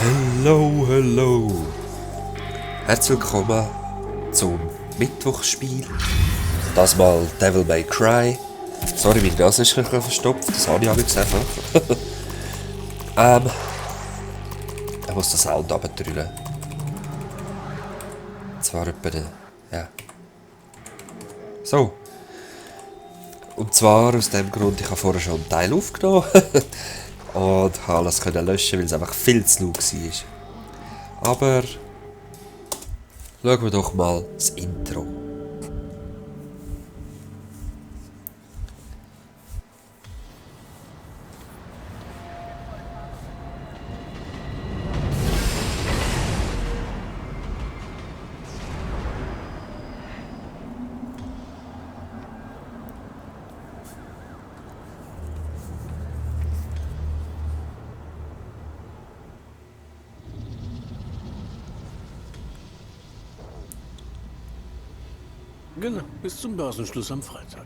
Hello, hello. Herzlich willkommen zum Mittwochsspiel. Das mal Devil May Cry. Sorry, meine Nase ist ein bisschen verstopft, das habe ich auch nicht einfach. Ich muss den Sound runterdrücken. Zwar etwa ja. So. Und zwar aus dem Grund, ich habe vorher schon einen Teil aufgenommen. Und habe alles können löschen, weil es einfach viel zu laut war. Aber schauen wir doch mal das Intro. Genau, bis zum Börsenschluss am Freitag.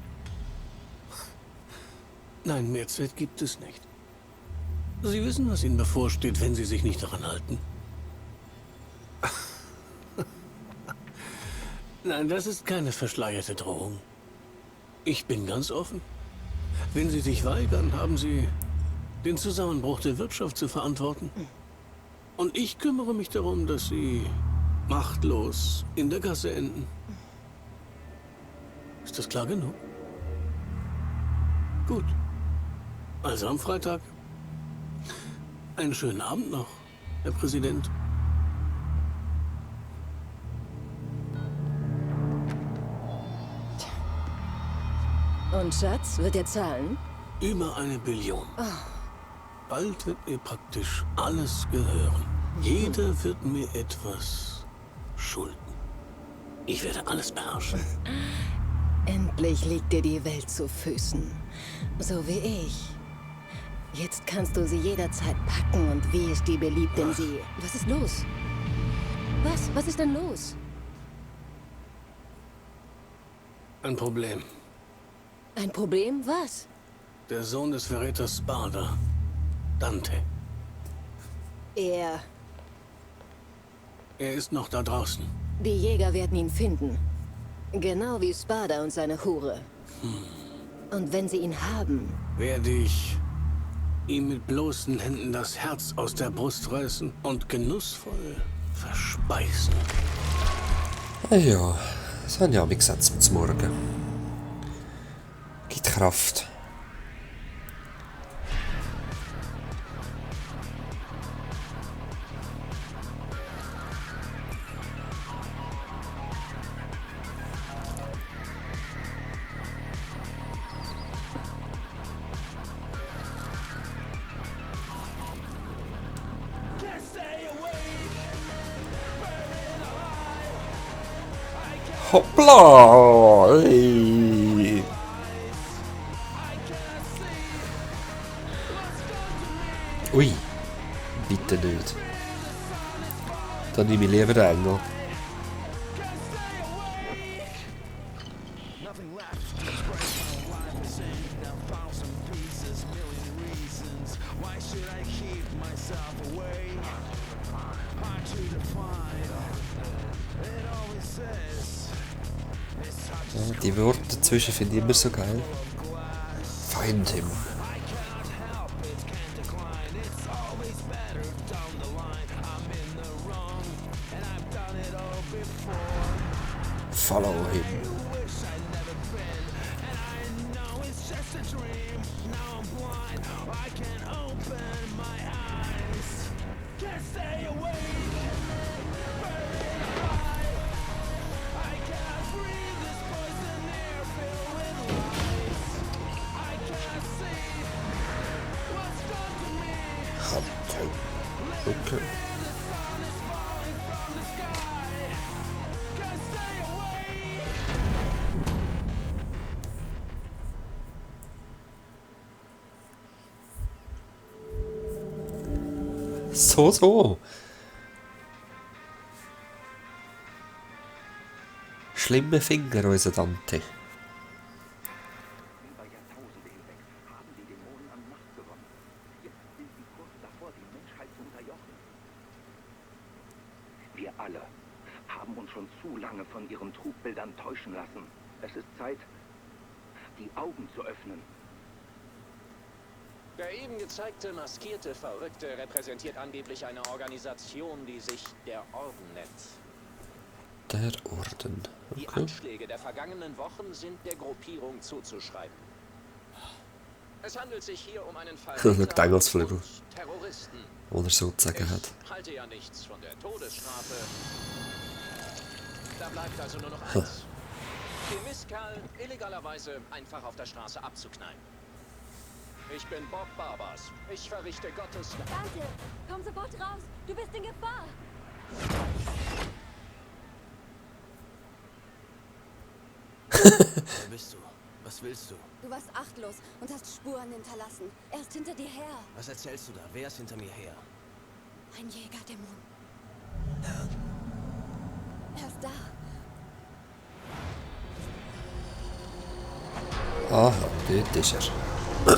Nein, mehr Zeit gibt es nicht. Sie wissen, was Ihnen bevorsteht, wenn Sie sich nicht daran halten. Nein, das ist keine verschleierte Drohung. Ich bin ganz offen. Wenn Sie sich weigern, haben Sie den Zusammenbruch der Wirtschaft zu verantworten. Und ich kümmere mich darum, dass Sie machtlos in der Gasse enden. Ist das klar genug? Gut. Also am Freitag. Einen schönen Abend noch, Herr Präsident. Und Schatz, wird er zahlen? Über 1 Billion. Bald wird mir praktisch alles gehören. Jeder wird mir etwas schulden. Ich werde alles beherrschen. Endlich liegt dir die Welt zu Füßen. So wie ich. Jetzt kannst du sie jederzeit packen und wie es dir beliebt in sie. Was ist los? Was ist denn los? Ein Problem. Ein Problem? Was? Der Sohn des Verräters Sparda, Dante. Er... Er ist noch da draußen. Die Jäger werden ihn finden. Genau wie Sparda und seine Hure. Und wenn sie ihn haben... Werde ich ihm mit bloßen Händen das Herz aus der Brust reißen und genussvoll verspeisen. Ja, das habe ich auch mir gesagt zum Morgen. Gibt Kraft. Hoppla! Ey. Ui, bitte nicht. Dann nehme ich lieber den Engel. Ja, die Worte dazwischen finde ich immer so geil. Find him. Follow him. Okay. So. Schlimme Finger, unser Dante. lange von ihren Trugbildern täuschen lassen. Es ist Zeit, die Augen zu öffnen. Der eben gezeigte maskierte Verrückte repräsentiert angeblich eine Organisation, die sich der Orden nennt. Der Orden. Die Okay. Anschläge der vergangenen Wochen sind der Gruppierung zuzuschreiben. Es handelt sich hier um einen Fall Der Engelsflügel. und Terroristen. Wo er so zu sagen hat. Ich halte ja nichts von der Todesstrafe. Da bleibt also nur noch eins. Den Mistkerl illegalerweise einfach auf der Straße abzuknallen. Ich bin Bob Barbas. Ich verrichte Gottes... Danke! Komm sofort raus! Du bist in Gefahr! Wer bist du? Was willst du? Du warst achtlos und hast Spuren hinterlassen. Er ist hinter dir her. Was erzählst du da? Wer ist hinter mir her? Ein Jägerdämon. Er ist da. Aha, dort ist er. Der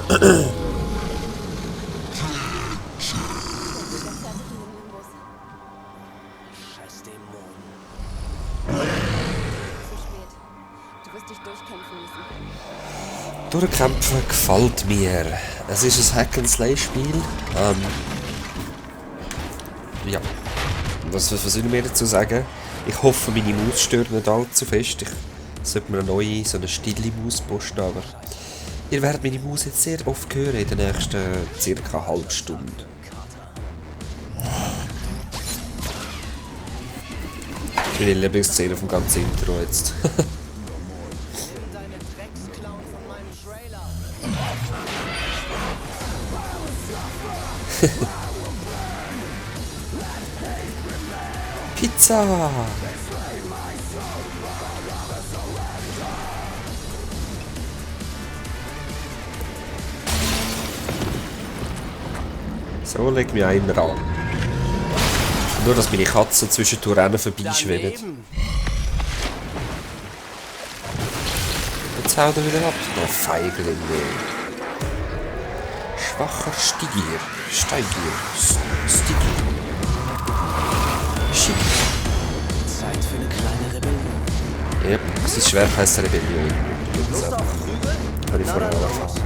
fertig in den Nimbus. Scheiß Dämon. Zu spät. Du wirst dich durchkämpfen müssen. Durchkämpfen gefällt mir. Es ist ein Hack-and-Slay-Spiel. Ja. Was soll ich mir dazu sagen? Ich hoffe, meine Maus stört nicht allzu fest. Ich sollte mir eine neue, so eine stille Maus posten, aber ihr werdet meine Maus jetzt sehr oft hören in der nächsten circa eine halbe Stunde. Meine Lieblingsszene vom ganzen Intro jetzt. Deine Drecksclown von meinem Trailer. Pizza! So, leg mir einer an. Nur, dass meine Katze zwischendurch Rennen vorbeischwimmt. Daneben. Jetzt haut er wieder ab. Der Feigling. Schwacher Stigier. Steigier. Stigier. Schick. Zeit für eine kleine Rebellion. Yep, es ist schwer, heißt Rebellion. Lust auf Prügel? Habe ich vorher auch erfahren.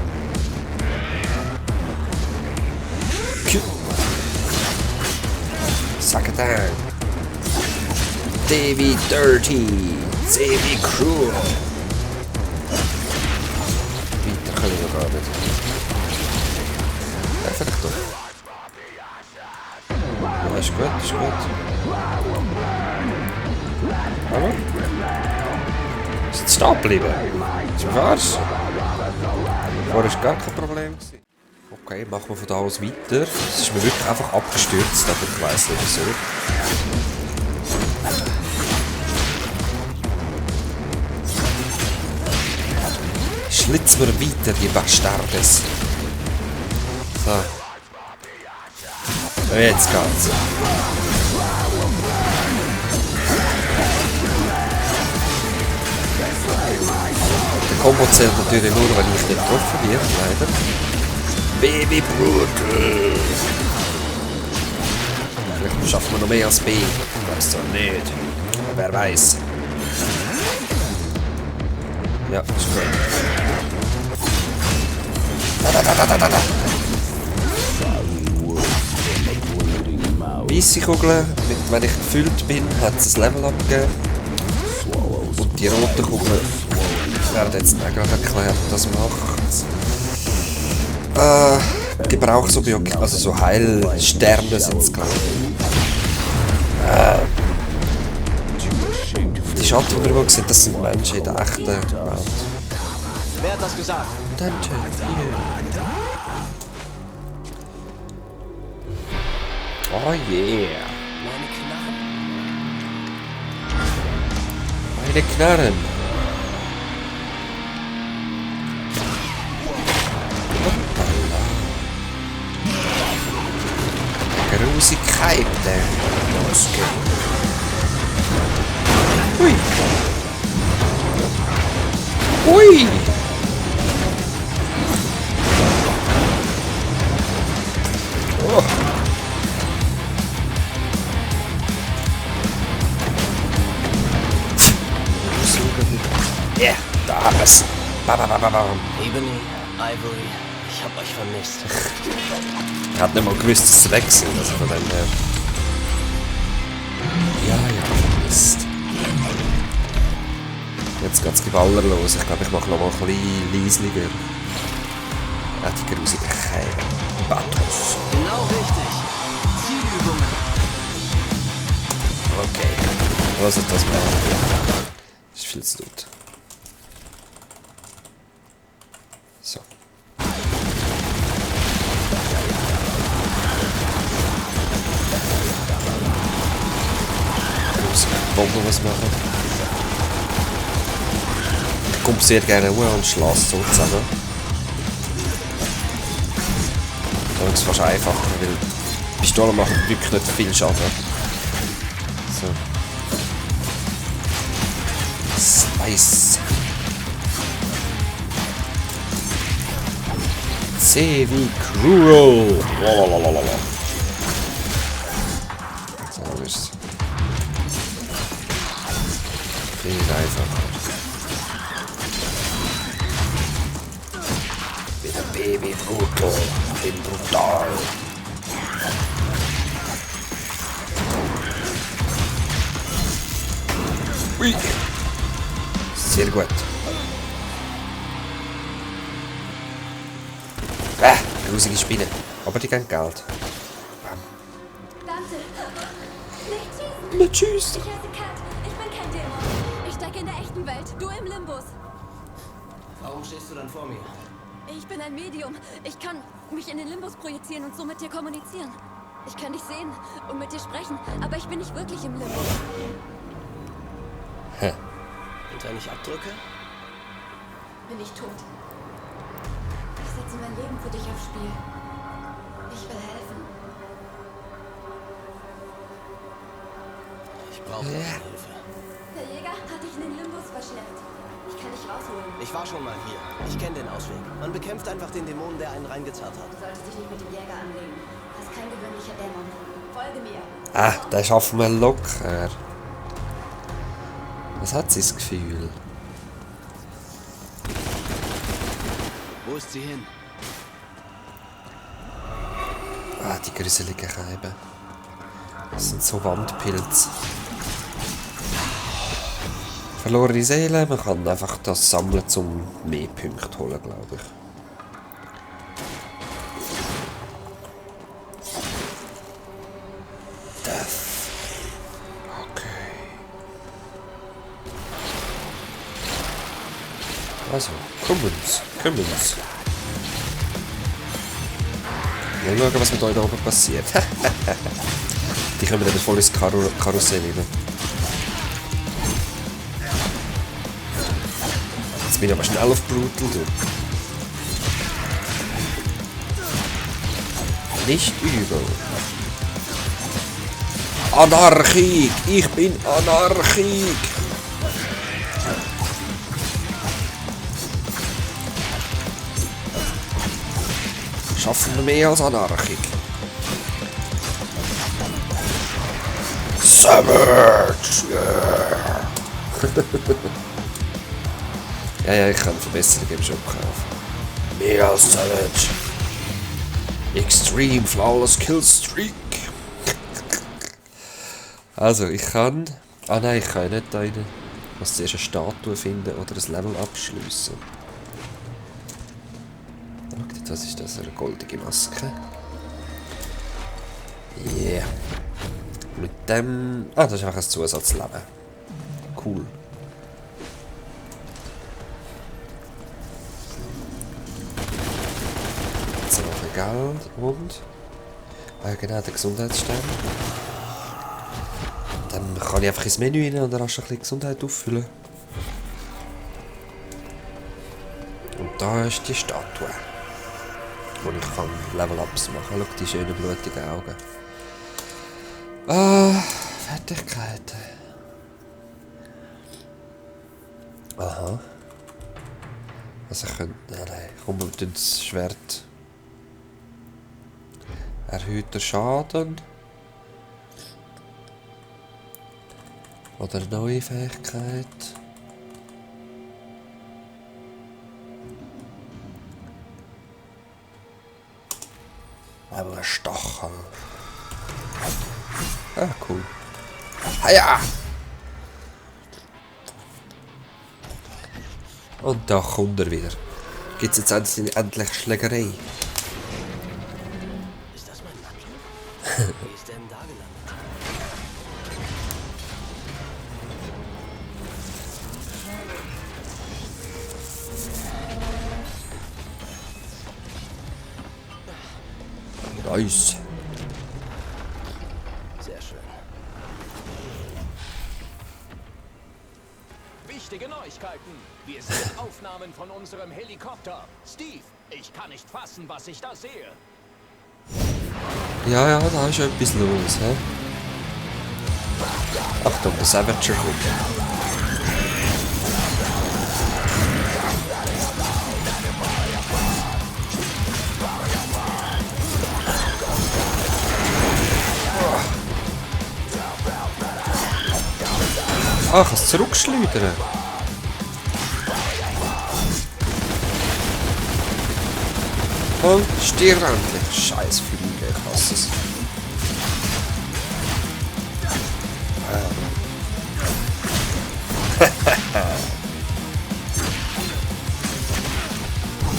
Suck it down. Davy Dirty. Davy Cruel. Weiter können wir gar nicht. Ja, vielleicht doch. Ja, ist gut, ist gut. Hallo? Ist jetzt stehen geblieben? Ist mir was? Vorher war gar kein Problem. Okay, machen wir von da aus weiter. Es ist mir wirklich einfach abgestürzt, aber ich weiss nicht wieso. Schlitzen wir weiter, die Bastardes. So. Jetzt geht's. Der Combo zählt natürlich nur, wenn ich nicht getroffen werde, leider. Baby Brutal. Vielleicht schaffen wir noch mehr als B. Ich weiß doch nicht. Wer weiß. Ja, ist gut. Weisse Kugeln, wenn ich gefüllt bin, hat es ein Level abgegeben. Und die roten Kugeln werden jetzt nicht gerade erklärt, was macht. Gebrauchsobjekte, also so Heilsterne sind es, glaube ich. Die Schatten, die wir gesehen haben, das sind Menschen in der echten Welt. Wer hat das gesagt? Danke, oh yeah. Meine Knarren? Meine Knarren. Grusigkeiten. Los geht's. Ui. Ui. Oh. Yeah, da haben wir's. Bam, bam, bam, bam. Ebony, Ivory, ich hab euch vermisst. Er hat nicht mal gewusst, dass sie weg sind. Also von dem her. Ja, vermisst. Jetzt geht's Geballer los. Ich glaube, ich mache noch mal ein bisschen leisliger. Die grusigen Battles. Genau richtig. Zielübungen. Okay. Was ist das mal? Das ist viel zu laut. So. Ich muss noch was machen. Ich komme sehr gerne Ruhe und schlafe so zusammen. Da ist es fast einfacher, weil Pistolen machen wirklich nicht viel Schaden. So. Slice. C wie Cruel. Lalalala. So ist es. Viel einfacher. Wieder Baby Brutal. Ich bin brutal. Ui. Sehr gut. Grusige Spinnen. Aber die geben Geld. Dante! Nicht schießen! Nicht schiessen. Ich heiße Kat. Ich bin kein Dämon. Ich stecke in der echten Welt. Du im Limbus. Warum stehst du dann vor mir? Ich bin ein Medium. Ich kann mich in den Limbus projizieren und so mit dir kommunizieren. Ich kann dich sehen und mit dir sprechen, aber ich bin nicht wirklich im Limbus. Und wenn ich abdrücke? Bin ich tot. Ich setze mein Leben für dich aufs Spiel. Ich will helfen. Ich brauche deine Hilfe. Der Jäger hat dich in den Limbus verschleppt. Ich kann dich rausholen. Ich war schon mal hier. Ich kenne den Ausweg. Man bekämpft einfach den Dämonen, der einen reingezerrt hat. Du solltest dich nicht mit dem Jäger anlegen. Das ist kein gewöhnlicher Dämon. Folge mir. Den schaffen wir locker. Was hat sie das Gefühl? Wo ist sie hin? Die gruseligen Scheiben. Das sind so Wandpilze. Verlorene Seele, man kann einfach das sammeln, um mehr Punkte zu holen, glaube ich. Death. Okay. Also, kommen's. Mal schauen, was mit euch da oben passiert. Die kommen dann voll ins Karussell rein. Jetzt bin ich aber schnell auf Brutal, du. Nicht übel. Anarchik! Ich bin Anarchik! Schaffen wir mehr als Anarchik. Savage! Yeah. ja, ich kann Verbesserungen im Shop kaufen. Mehr als Savage. Extreme Flawless Killstreak. Also, ich kann... Ah nein, ich kann ja nicht eine... Was zuerst eine Statue finden oder ein Level abschliessen. Schaut, was ist das? Eine goldige Maske. Yeah. Mit dem... Ah, das ist einfach ein Zusatzleben. Cool. Jetzt noch ein Geld und... genau, der Gesundheitsstern. Dann kann ich einfach ins Menü rein und rasch ein bisschen Gesundheit auffüllen. Und da ist die Statue, wo ich kann Level-Ups machen. Schau, die schönen blutigen Augen. Fertigkeiten. Aha. Also ich könnte... Nein, komm, wir tun das Schwert. Erhöht den Schaden. Oder eine neue Fähigkeit. Aber ein Stachel. Ah, cool. Ah ja! Und da kommt er wieder. Gibt's jetzt endlich Schlägerei? Ist das mein Nacho? Wie ist der denn da gelandet? Nice. Sehr schön. Wichtige Neuigkeiten. Wir sehen Aufnahmen von unserem Helikopter. Steve, ich kann nicht fassen, was ich da sehe. Ja, ja, da ist etwas los, hä? Achtung, der Savager kommt. Ah, ich kann es zurückschleudern. Und stirb endlich. Scheiß Flüge, ich hasse es.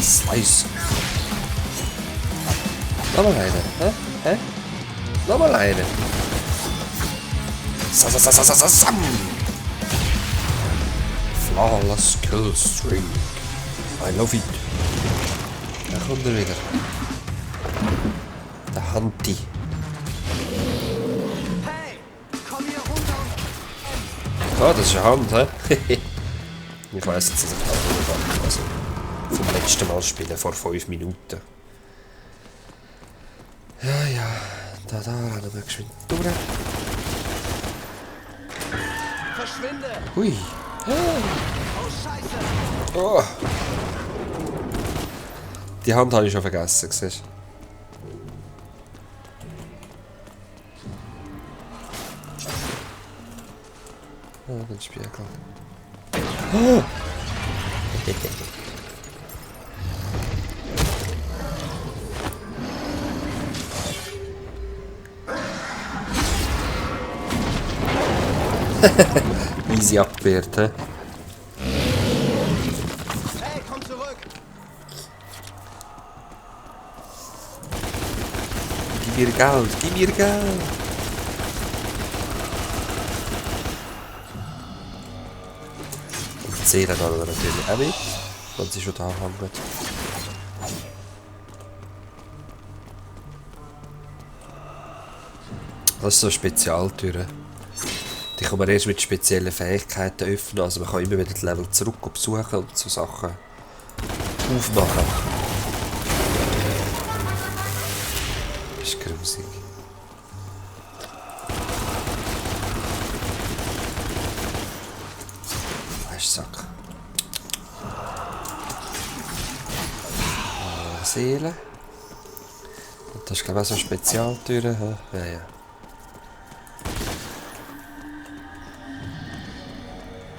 Slice. Nochmal eine, hä? Hä? Nochmal eine. Sam. Flawless Kill Streak. I love it. Da kommt er wieder. Der Hanti. Hey, komm hier runter und... Ah, das ist eine Hand, hä? Ich weiss jetzt, dass ich auch also vom letzten Mal spielen, vor 5 Minuten. Ja, ja. Da rennen wir geschwind durch. Verschwinde! Hui. Oh, Scheiße! Oh. Die Hand habe ich schon vergessen, siehst du? Ah, den Spiegel. Oh. Easy abgewehrt, hä? Hey, komm zurück! Gib mir Geld, gib mir Geld! Und die Seele da natürlich auch mit, wenn sie schon da hängt. Das ist so eine Spezialtür. Die kann man erst mit speziellen Fähigkeiten öffnen, also man kann immer wieder die Level zurück besuchen und so Sachen aufmachen. Das ist grusig. Sack. Seele. Und das ist glaube ich auch so eine Spezialtür. Ja, ja.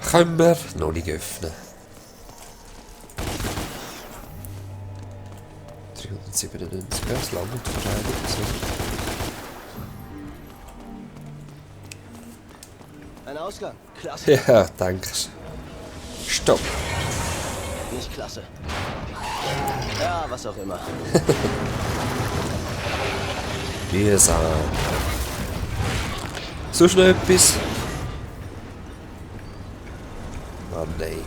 Können wir noch nicht öffnen. 397, das langt wahrscheinlich. Ein Ausgang. Klasse. Ja, denkst. Stopp. Nicht klasse. Ja, was auch immer. Mühsam. So schnell etwas. Oh nein.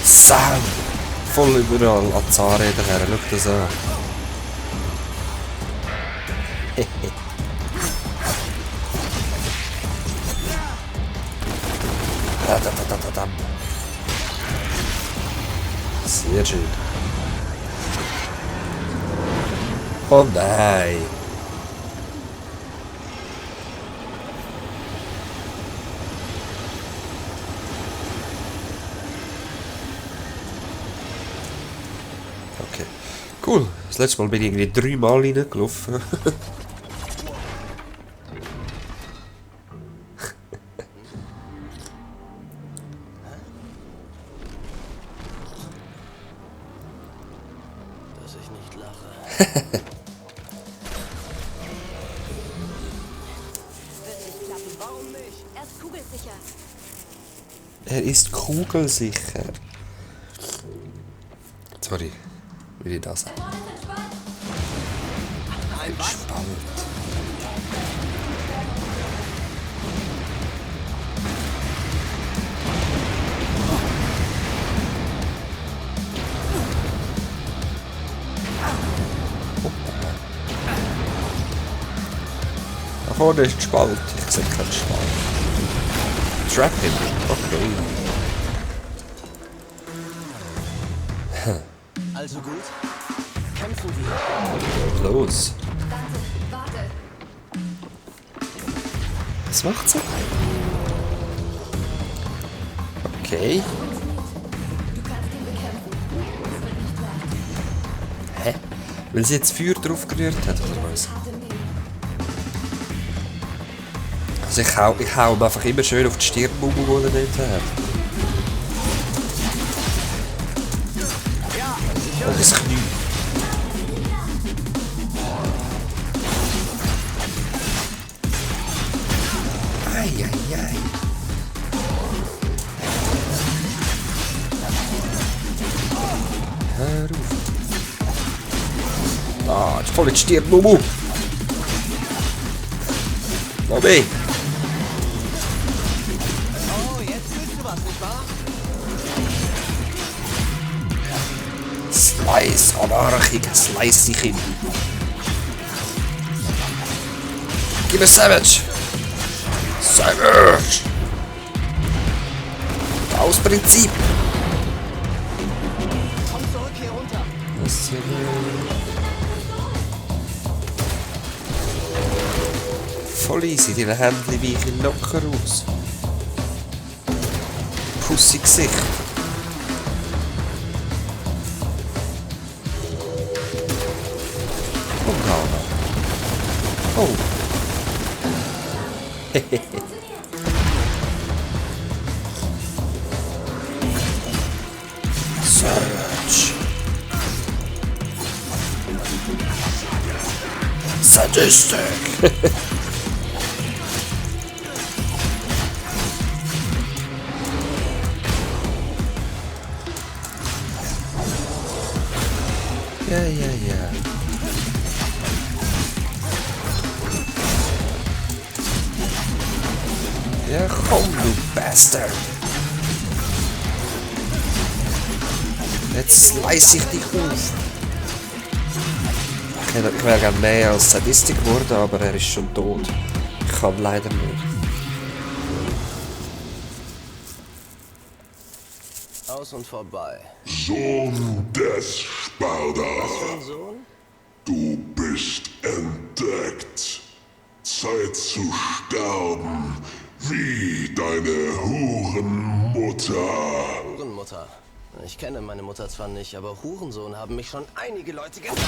Sam! Voll überall an die Zahnräder her, schau das an. Sehr schön. Oh nein! Das letzte Mal bin ich irgendwie 3 Mal reingelaufen. Dass ich nicht lache. Wird nicht klappen. Warum nicht? Er ist kugelsicher. Er ist kugelsicher. Sorry, will ich das sagen? Ein Spalt. Da vorne ist ein Spalt. Ich sehe keinen Spalt. Trap him. Okay. Also gut. Kämpfen wir. Los. Warte. Was macht sie? Okay. Du kannst ihn bekämpfen. Es wird nicht leicht. Hä? Weil sie jetzt Feuer drauf gerührt hat, oder was? Hart im Leben. Also ich hau ihm einfach immer schön auf die Stirn, wo er nicht hat. Und das Knie. Eieiei. Hör auf. Ah, jetzt voll in die Stirn, Mumu. Noch mehr. Oh, jetzt fühlst du was, nicht wahr? Slice, anarchig, slice ich ihn. Gib mir Savage. Savage. Aus Prinzip. Komm zurück hier runter. Voll easy, deine Hände weichen locker aus. Pussy Gesicht. Oh, Gala. Oh. Search. Sadistic. Ja. Ja, komm, du Bastard. Jetzt slice ich dich auf. Ich wäre gerne mehr als Sadistik geworden, aber er ist schon tot. Ich kann leider nicht. Aus und vorbei. Sohn des Sparda, Dein Sohn? du bist entdeckt. Zeit zu sterben, wie deine Hurenmutter. Hurenmutter. Ich kenne meine Mutter zwar nicht, aber Hurensohn haben mich schon einige Leute genannt.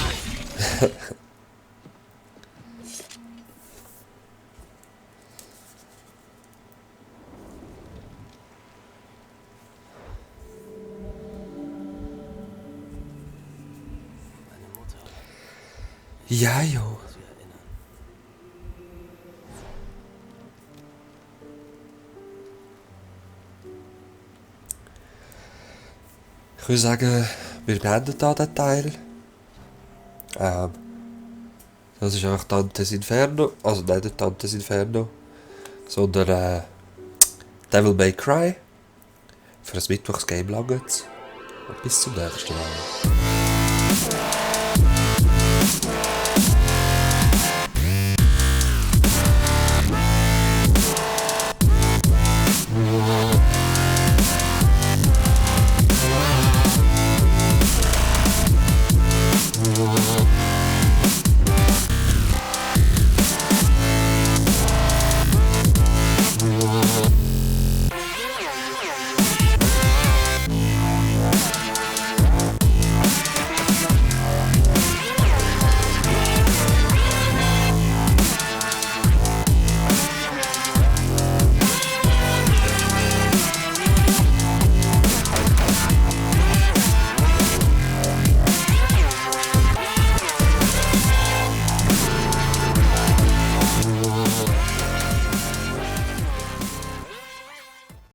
Meine Mutter. Ja, jo. Sie erinnern. Ich würde sagen, wir beenden hier den Teil. Das ist einfach Dantes Inferno. Also nicht Dantes Inferno, sondern Devil May Cry. Für ein Mittwochs-Game langt. Und bis zum nächsten Mal.